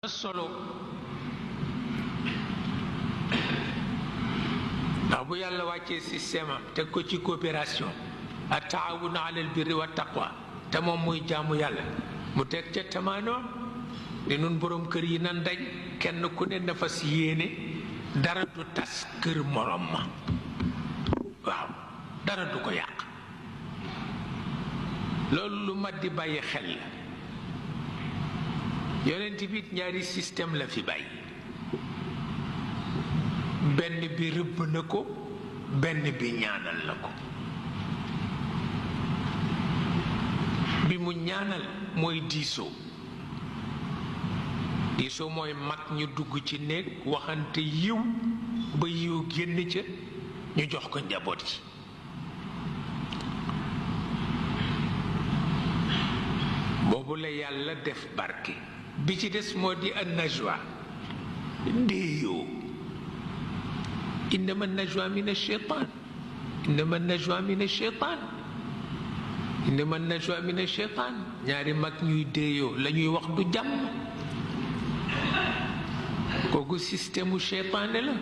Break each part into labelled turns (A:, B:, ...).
A: solo ndax bu yàlla wàccee système am teg ko ci coopération ak taawun alal birri wa taqwa te moom muy jaamu yàlla mu teg ca tamaanoo ni nun borom kër yi nan daj kenn ku ne dafa si yéene dara du tas kër morom ma waaw dara du ko yàq loolu lu mat di bàyyi xel la yonent bi ñaari système la fi bàyyi benn bi rëbb na ko benn bi ñaanal na ko bi mu ñaanal mooy diisoo diisoo mooy mag ñu dugg ci néeg waxante yiw ba yiw génn ca ñu jox ko njaboot yi boobu la yàlla def barke bi ci des moo di an najwa ndéeyoo innama najwa min ash-shaytan innama najwa min ash-shaytan innama najwa min ash-shaytan ñaari mag ñuy déeyoo la ñuy wax du jàmm kooku système u shaytaane la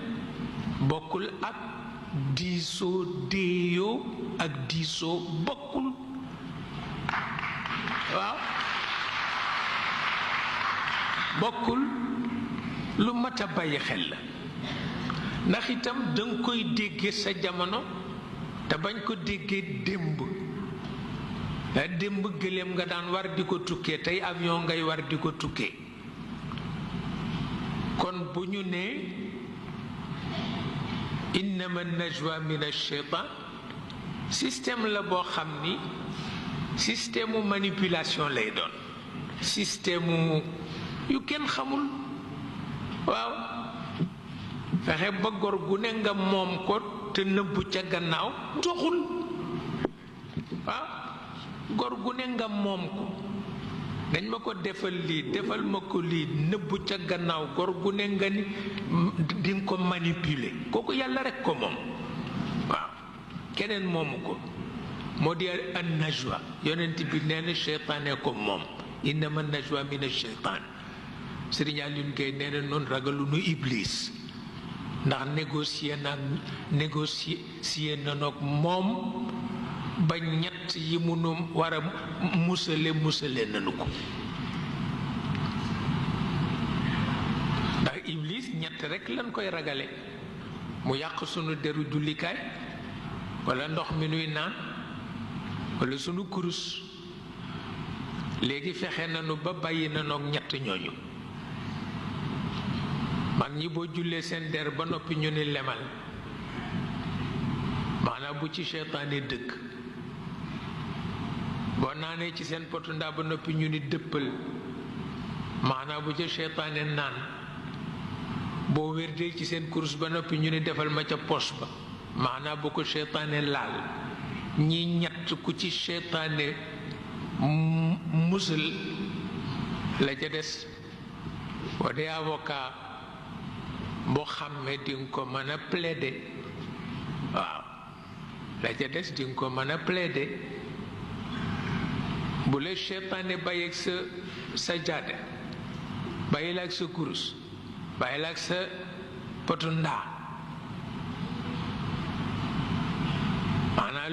A: bokkul ak diisoo déeyoo ak diisoo bokkul waaw bokkul lu mat a bàyyi xel la ndax itam danga koy déggee sa jamono te bañ ko déggee démb démb gëléem nga daan war di ko tukkee tey avion ngay war di ko tukkee kon bu ñu nee innama najwa min ash-shaytan système la boo xam ni système mu manipulation lay doon système mu yu kenn xamul waaw fexe ba gor gu ne nga moom ko te nëbbu ca gannaaw doxul waaw gor gu ne nga moom ko dañ ma ko defal lii defal ma ko lii nëbbu ca gannaaw gor gu ne nga ni di nga ko manipuler kooku yàlla rek ko moom waaw keneen moomu ko moo di an najwa yonent bi nee na seytaane ko moom innama najwa min ash-shaytan Sëriñ Alioune Gueye nee na noonu ragalu nu iblis ndax négocier nanoog moom ba ñett yi munu war a musale nanu ko ndax iblis ñett rekk lañ koy ragale mu yàq sunu deru jullikaay walla ndox mi nuy naan walla sunu kurus léegi fexe nanu ba bàyyi nanoog ñett ñooñu mag ñi boo jullee seen der ba noppi ñu ni lemal maanaam bu ci seytaane dëkk boo naanee ci seen potu ndaa ba noppi ñu ni dëppal maanaam bu ci seytaane naan boo wérdee ci seen kurus ba noppi ñu ni defal ma ca poos ba maanaam bu ko seytaane laal ñi ñett ku ci seytaane musal la ca des boo dee avocat boo xàmmee di nga ko mën a plaider waaw la ca des di nga ko mën a plaider bu la seytaane bàyyi ak sa jaade bàyyi la ak sa kurus bàyyi la ak sa potu ndaa maanaam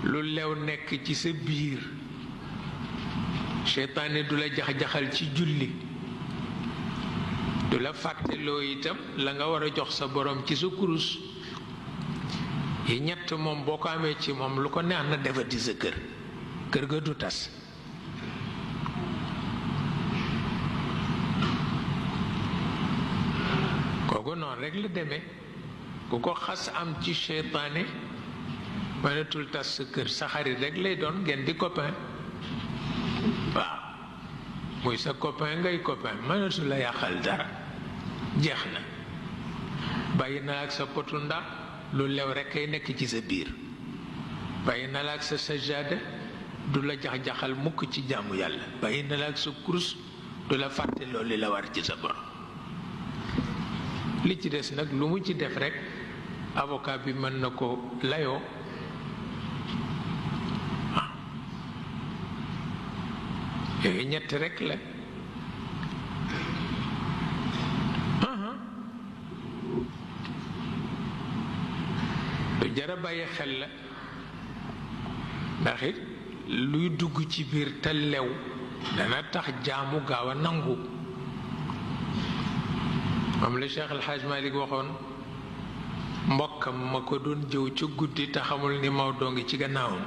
A: lu lew nekk ci sa biir seytaane du la jax-jaxal ci julli du la fàtteloo itam la nga war a jox sa borom ci sa kurus yi ñett moom boo ko amee ci moom lu ko neex na defati sa kër ga du tas kooku noonu rek la demee ku ko xas am ci seytaane mënatul tas sa kër sa xarit rek lay doon ngeen di copain waaw muy sa copain ngay copain mënatu la yàqal dara jeex na bàyyi na la ak sa potu ndaa lu lew rekk ay nekk ci sa biir bàyyi na la ak sa sajaada du la jax-jaxal mukk ci jaamu yàlla bàyyi na la ak sa kurus du la fàtte loolu li la war ci sa borom li ci des nag lu mu ci def rekk avocat bi mën na ko layoo yooyu ñett rekk la bàyyi xel la ndax it luy dugg ci biir te lew dana tax jaamu gaaw a nangu. moom la Cheikh El Hadj Malick waxoon mbokkam ma ko doon jëw ca guddi te xamul ni Maodo ngi ci gannaawam.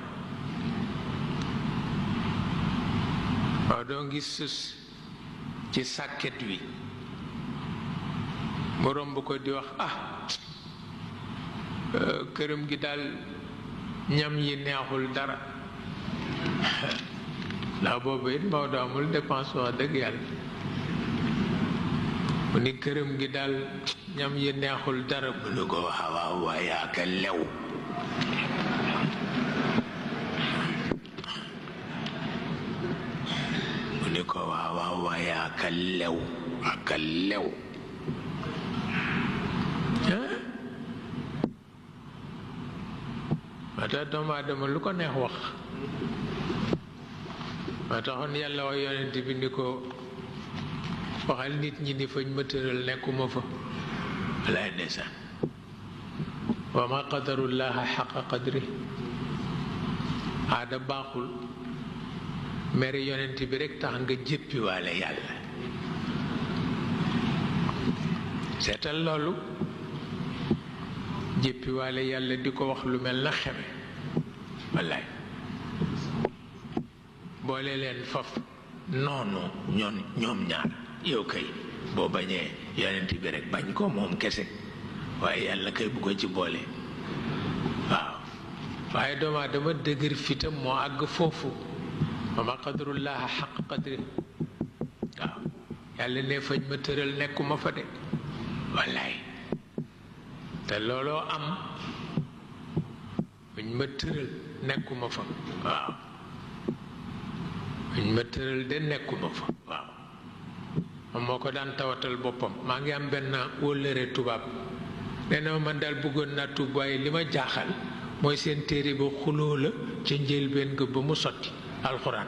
A: Maodo ngi sës ci sàkket wi mu romb ko di wax këram gi daal ñam yi neexul dara ndax boobu it Maodo amul dépense wax dëgg yàlla mu ni këram gi daal ñam yi neexul dara mu ni ko waaw waaye ak lew mu ni ko waaw waaye ak lew maa tax doomu aadama lu ko neex wax maa taxoon yàlla wax yonent bi ni ko waxal nit ñi ni fañ ma tëral nekkuma fa walaay ndeysaan wa ma qadarullaha xaqa qadri aada baaxul mere yonent bi rekk tax nga jéppiwaale yàlla seetal loolu jéppiwaale yàlla di ko wax lu mel na xeme wallaay boole leen faf noonu ñoom ñaar yow kay boo bañee yonent bi rekk bañ ko moom kese waaye yàlla kay bu ko ci boole waaw waaye doomu aadama dëgër fitam moo àgg foofu wa ma qadrullaha xaq qadri waaw yàlla ne fañ ma tëral nekkuma fa de wallaay te looloo am fañ ma tëral nekkuma fa waaw fañ ma tëral de nekkuma fa waaw moom moo ko daan tawatal boppam maa ngi am benn wóllëre tubaab nee na man daal bëggoon naa tuub waaye li ma jaaxal mooy seen téere ba xuloo la ca njëlbéen nga ba mu sotti alxuraan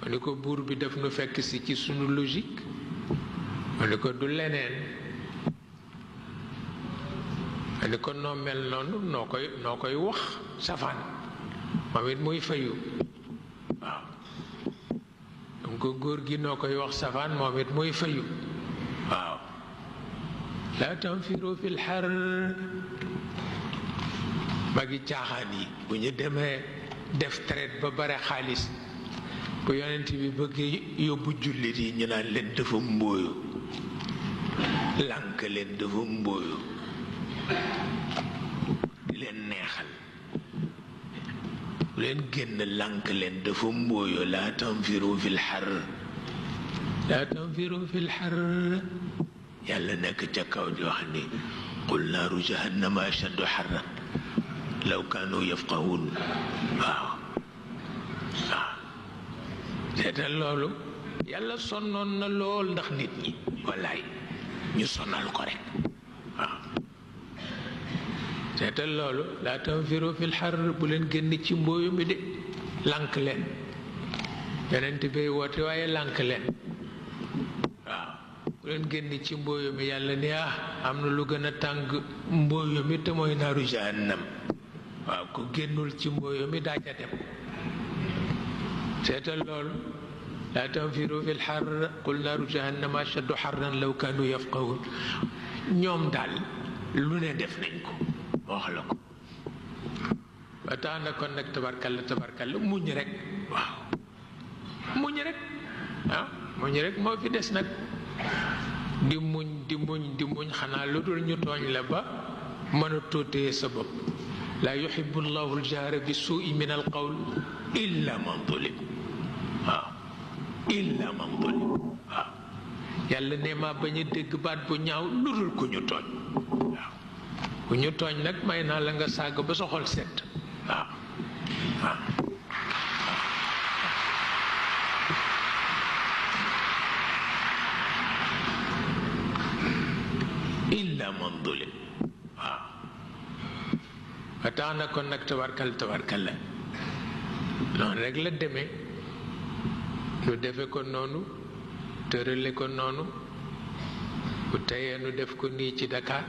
A: ma ni ko buur bi daf nu fekk si ci sunu logique ma ni ko du leneen ma ni ko noo mel noonu noo koy wax safaan moom it muy fayu waaw donc góor gi noo koy wax safaan moom it muy fayu waaw laa tanfiru fil har magi caaxaan yi bu ñu demee def traite ba bare xaalis bu yonent bi bëggee yóbbu jullit yi ñu naan leen dafa mbóoyu lànk leen dafa mbóoyu di leen neexal bu leen génn lànk leen dafa mbóoyu laa tanfiru fil har laa tanfiru fil har yàlla nekk ca kaw di wax ni qul naaru jahannama ashaddu harran law kaanu yafqahun waaw seetal loolu yàlla sonnoon na lool ndax nit ñi wallaay ñu sonal ko rek waaw seetal loolu laa tanfiru fil har bu leen génn ci mbooyu mi de lànk leen yonent bay woote waaye lànk leen waaw bu leen génn ci mbooyu mi yàlla ni am na lu gën a tàng mbooyu mi te mooy naaru jahannam waaw ku génnul ci mbooyu mi daa ca dem seetal loolu laa tanfiru fil har qul naaru jahannama ashaddu harran law kaanu yafqahun ñoom daal lu ne def nañ ko wax la ko ba tax na kon nag tabarkalla muñ rek waaw muñ rek muñ rek moo fi des nag di muñ xanaa lu dul ñu tooñ la ba mën a tóotee sa bopp laa yuhibbu llahu aljahra bi suui min alqawl illa man zulim waaw illa man zulim waaw yàlla ne ma bañ a dégg baat bu ñaaw lu dul ku ñu tooñ waaw ku ñu tooñ nag may naa la nga sàgg ba sa xol set waaw waaw illa man zulim waaw ba tax na kon nag tabarkal la noonu rek la demee nu defe ko noonu tërale ko noonu bu teyee nu def ko nii ci Dakar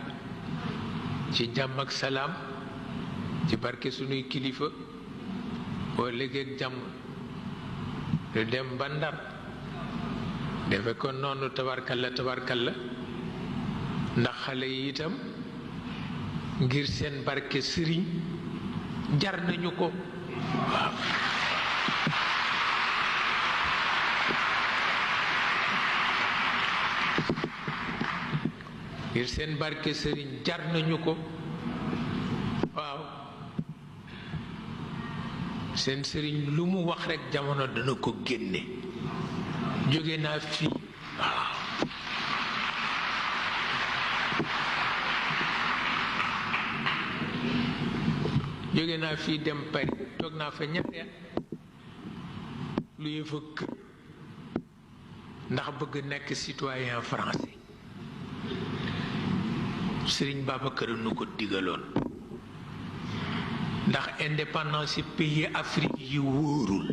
A: ci jàmm ak salaam ci barke sunuy kilifa boo léegi jàmm lu dem ba Ndar defe ko noonu tabarkalla ndax xale yi itam ngir seen barke sëriñ jar nañu ko waaw ngir seen barke sëriñ jar nañu ko waaw seen sëriñ lu mu wax rekk jamono dana ko génne jóge naa fii waaw jóge naa fii dem Paris toog naa fa ñetti at lu yee fa kër ndax bëgg nekk citoyen français Sëriñ Babacar nu ko digaloon ndax indépendance pays Afrique yi wóorul